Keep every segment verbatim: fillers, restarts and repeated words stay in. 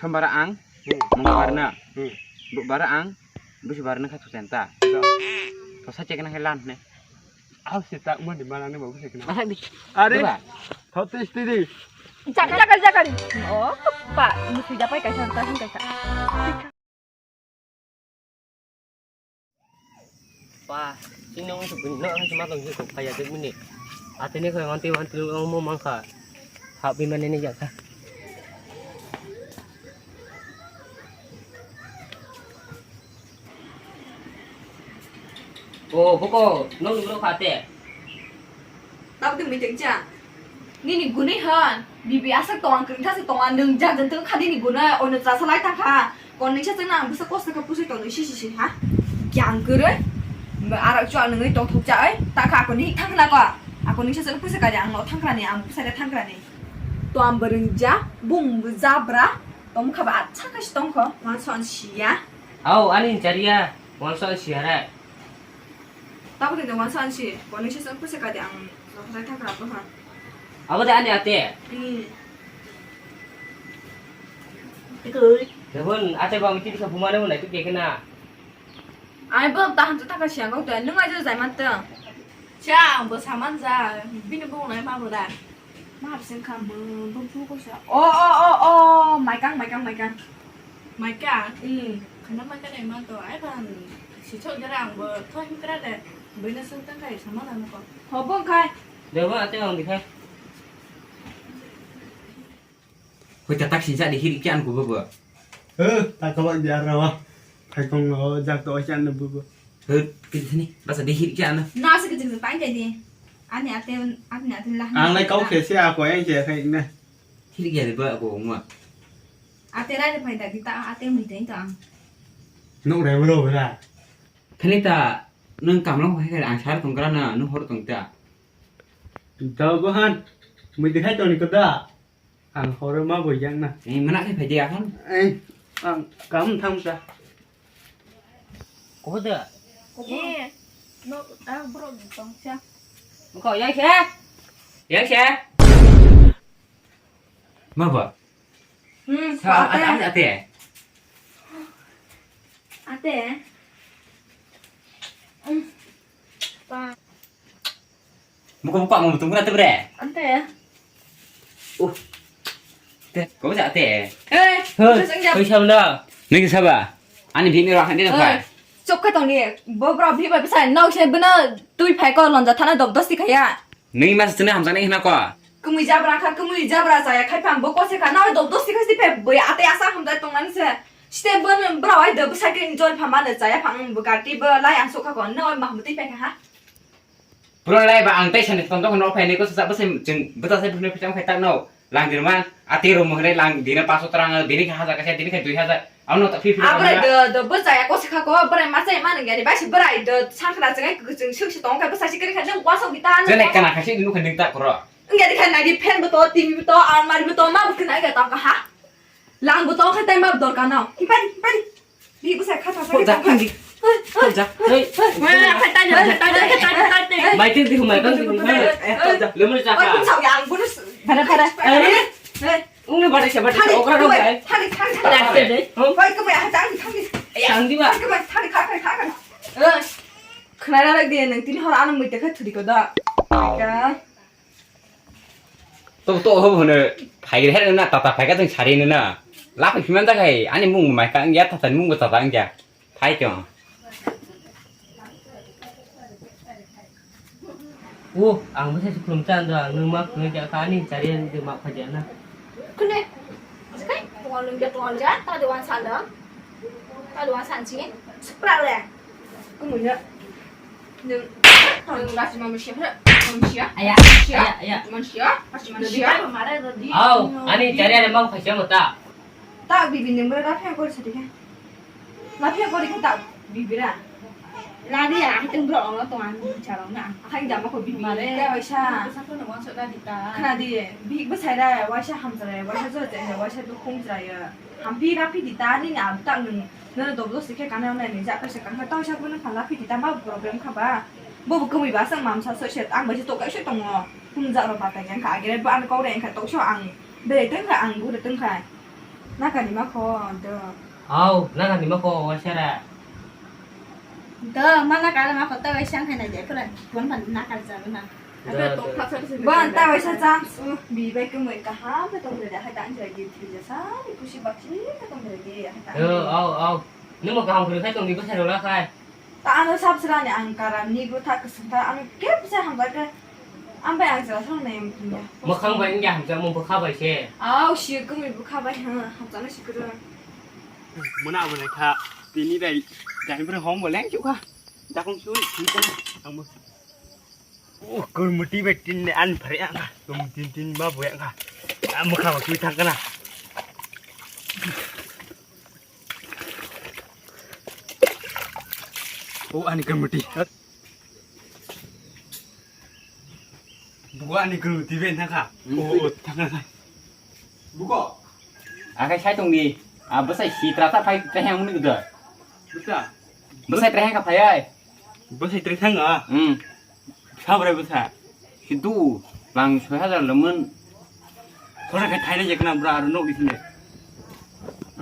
Sambar ang, hmm, mungbar na. Hmm. Bukbar ang, busubar na kha thukenta. To. To sa chekna khe lan ne. Au sita mo di mana ne babu chekna. Masa bi. Are. Diba? Thot stiri. Jakar, jakar, jakar. Oh, pa, musi japai kaisa, kaisa, kaisa. Pa, chini wngkha bini nok hai ma tong kok kaya dek mini. Atene koi wanti wanti wng mo mangkha. Hap bimani ni jakha. O boko, nong nuro khate. Tabuk twi tong cha. Nini gunui hwn. Bibi asak tong ang kwrwngtha se tong ang nwng jan jan tong kha nini gunui ono cha salai ta kha. Kon nisa chwng nang bwsa kosto kha pusui tong nisi sisi ha. Gyang kwrwi. Arak chwa nwngwi tong thok cha oi. Ta kha akoni thang khna ko. Akoni nisa chwng pusa kari ang no thang khrani ang pusa de thang khrani. To ang bwrwng ja bung bwja bra. Tom kha ba acha kha si tong kho. Wan son siya. Au ani chariya. Wan son siya re. Tabuk twi tong wan son si. Kon nisa chwng pusa kari ang no thang kha bwha. Abo de ani ate. Hmm. Ikoi. Debon ate ba miti bisa bumane mo nai tu kekena. Ai bo ta hantu taka siang kok tu nung aja jai man teng. Cha bo saman ja bini bo nai ma bo da. Ma hapseng kam bo bo bu ko sa. O o o o maikang maikang maikang. Maikang. Hmm. Khana maikang nai ma to ai ban si chok jara ang bo thoi him kra de. Bini sung tang kai saman ano ko. Ho bo khai. Debon ate ang dikhai. Hoi ta taksi ja di hiri kyan ko bo bo. He, ta ko ba biar rawa. Khai kong lo jak to kyan bo bo. He, kiti sini. Basa di hiri kyan. Na se kiti tang kai di. Ani ate ani ate lah. Ang lai kau ke se ako yang ke khai na. Hiri kyan ba ko mo. Ate rai phai da di ta ate mui dai ta. Nuk rai bro bra. Khani ta nung kamlang hai khai ang sar tong kra na nung hor tong ta. Da bohan mui dikhai toni ko da. Ang horo ma bo yang na. Eh, mana khai phai dia kan? Eh, ang kam tham sa. Ko da. Eh, no, ah, bro, tong sa. Ko yang sa. Yang sa. Ma ba. Hmm, sa ate. Ate, ate. Ate. Hmm. Pa. Buka buka mau tunggu nanti bre. Ante ya. Uh. Te, kau bisa ate. Eh, hei, hei, siapa dah? Ni siapa? Ani bini orang ini apa? Chok kha tongni, bo bro bhi bai bwsai nok se bwno twi phai ko lonja thana dob dosti khaya. Ni mas tene hamjani hina ko. Kumi jabra kha, kumi jabra jaya khai phang bo kose kha, na dob dosti khasi phe boi ate asa hamjai tongmani se. Site bwno bro ai dob bwsai khe enjoy pha mano jaya phang bo garti bo lai ang sok kha ko, no ma hamti phe kha ha. Bro lai ba ang tai sani tong tong no phai ni ko sa bwsai jeng bwsai phai phai tak no. Lang dirman, ati ro mohre lang dina paso terang, dini kha hajar kasa, dini kha dui hajar. Ano tak pipi. Abra de de bwsaya ko sikha ko bwrai ma chai mani gari bai si bwrai de sangkra chengai kuchung suk si tong kai bwsa si kri kha nang waso gita ano. Jene kana kha si dinu kha ning tak kro. Ngai kha nai di fan bo to, T V bo to, almari bo to, ma bo kna ga tong kha ha. Lang bo to kha tai ma dor ka no. Hi pari, hi pari. Bi bwsa kha ta. Ko ja khang di. Ko ja. Hei. Mai tin di mai kan di. Lemur ja kha. Oi, sao yang bo. Phara phara. Are. Hei. Ungni bade se bade okra rok bai. Thari thari thari. Thari de. Bai ko bai ha thari thari. Sangdi ba. Ko bai thari thari thari. Eh. Khna ra de nang tini hor ano mui te kha thuri ko da. Ka. To to ho hone phai re na tata phai ka teng sari na. La phai phiman ta kai ani mung mai ka ang ya tata mung ta ta ang ya. Phai chong. O, ang bwsai se khulum chan do, ang nwng ma khulum kya kha ani chari ani de ma pha jana. Khune. Sekai, tongon lung kya tongon ja, ta de wan sal do. Ta de wan san chi. Spra le. Kumuna. Nwng, nwng rasi ma musia, musia. Aya, aya, aya. Musia, rasi ma musia. Au, ani chari ani ma pha jana ta. Ta bibi nwng bra ra pha kor sadi kha. Laphiya gori khe ta bibira. Ladi ya, hai tong bro, ono tong ani bicharo na. Hai jama ko bibi. Mare. Te waisa. Sa ko no wansa da di ta. Khna di, bi bwsai ra, waisa hamjra, waisa jora jai, waisa dukhung jra ya. Hampi raphi di ta, nini abta nwng, nono doblo sikhe kana nai ni ja kaisa kana ta waisa bono phala phi di ta ma problem kha ba. Bo bo kwmwi ba sang mamsa so se, ang bai se to kaisa tongo. Hum ja ro ba ta yang kha, agere ba an kau re ang kha to so ang. Bere teng kha, ang gure teng kha. Nakani ma kho, do. Au, nakani ma kho, wasara. Do, ma nakar ma kho, ta waisa khai nai de, pura bon ban nakar jago na. Do, do. Bon, ta waisa chance, uh, bi bai khe moi kaham khe tong de, hai ta ang jai di, thija sa, ni khusi baksi khe tong de, hai ta. Do, au, au. Nung mo kaham khwrwi khai tong di, bwsai rok la khai. Ta ano sab srani ang karam ni bwtha kwswng tha, ano kep se hamjak khe, ang bai ang jora thang nai ang tong ya. Mwkhang bai wngya hamjakmung bwkha bai se. Au, si kwmwi bwkha bai, ha, hamjaknai si kwrwng. Mona abo nai kha, tini bai, jani bwrwi hom bo leng chukha. Dakung sui, sui ta, ang bo. Oh, kurmuti bai tin ne an phari ang kha, kurmuti tin ma bo yang kha. Ah, mwkhang sui thang kana. O ani kwrwngmwtwi. Bugo ani kwrwngmwtwi bai thangkha. Hmm. O, o, thangkha. Bugo. Akai sai tongni. A bwsai sitra ta phai treheng wngni gdo. Bwsa. Bwsai treheng kha phai ai. Bwsai treheng a? Hmm. Sabrai bwsa. Sidu lang soi hajar lemon. Khorang khai thaina je kana bra aro nok di sini.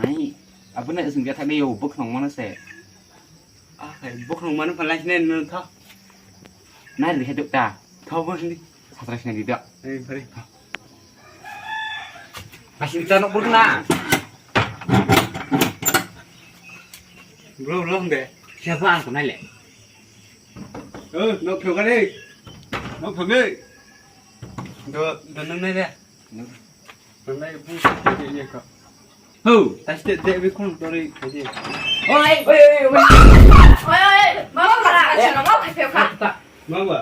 Ai, abuna ising dia thakni yo bwkhwrang mano se. Ah, khai bwkhwrang mano phalai sini no tha. Nai ri heduk ta. Tha bo sini. Satra sini di da. Ei, bari. Masih bisa nok buruk na. Bro, bro, nde. Siapa aku nai le? Eh, nok pheo kare. Nok pheo kare. Do, do nang nai de. Nang nai bu de ye ka. Ho, taste de bi khon dori khaje. Oi, oi, oi, oi. Oi, oi, oi. Mama, mama, mama, mama, mama, mama. Mama.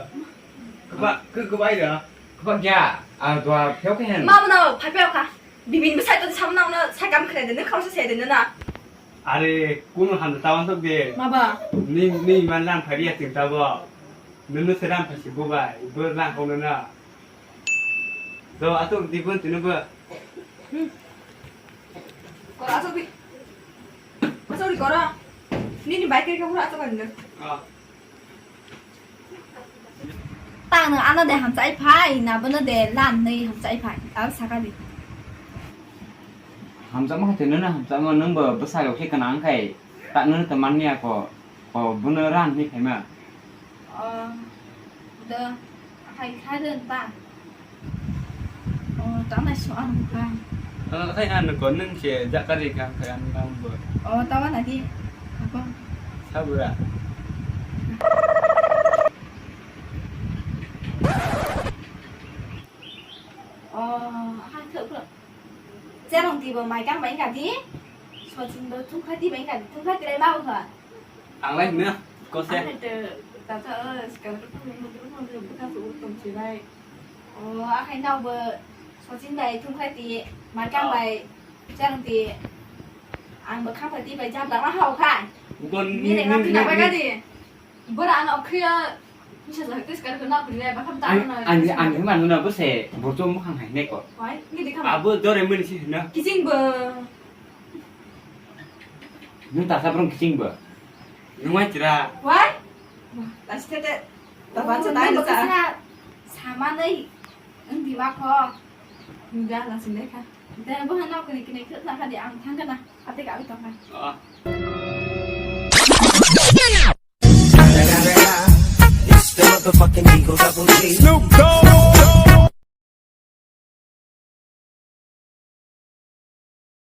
Keba, ke kebai da. Keba kya? Ah, dua pheo ke hen. Mama, mama, mama, mama. Bibin besai to sama na, sa kam khre de, ne khausa se de na. Are, kuno han tawan tok de. Maba. Ni, ni man lang phari ya ting tabo. Nunu seram phasi bubai, bur lang kono na. Do ato di bun tinu ba. Hmm. Kora ato bi. Ato di kora. Ni ni bike ke kora ato kan. Ah. Tang no ano de hamchai phai, na bono de lan nei hamchai phai. Tar saka di. Hamchama khe tini no hamchama nung bo bwsai rok khe kana wngkhai ta nung to man ya ko. O, bono ran hinwi phaima? O, do, hai kha ron ta. O, tamo so ang kha. O, khai an ko nung se jakari kha khai an kha bo. O, tamo na di. Ako. Sabura. O, hai kha kha. Cherong tibo mai kang bai kha di. Sochin bo thung kha di bai kha di. Thung kha di lai ma bo kha. Ang lai hwnwi, kose. Ang hai te, tata, o, sikar ka thang nang, nang, nang, nang, bwkha su u tong si lai. O, akhai nao bo, Sachin bai thung khlai ti, Markang bai chang ti, ang bo khapha ti bai jab lama hao kha. Bon, ni ni, reng ni, ni, ni, bai kha di. Bora ano khriya, misa sa tis kar na khriya, ba kham ta. Ang, na, ang, ang, ang, mano na bo se, borjo mo khang hai ne ko. Wai, ni di kham. Abo dore mani si na. Kiching bo. Nung tasa brong kiching bo. Nung ai chira. Wai? Wah, tasi tete. Taban sa tayo sa. Samanai. Ang di ma ko. Nung da la sing dai kha. Da bo hana ko ni kini kha di ang thang kana. Ate ka wi tong kha. Ah. It's the motherfucking Eagle Double G. Snoop Dogg.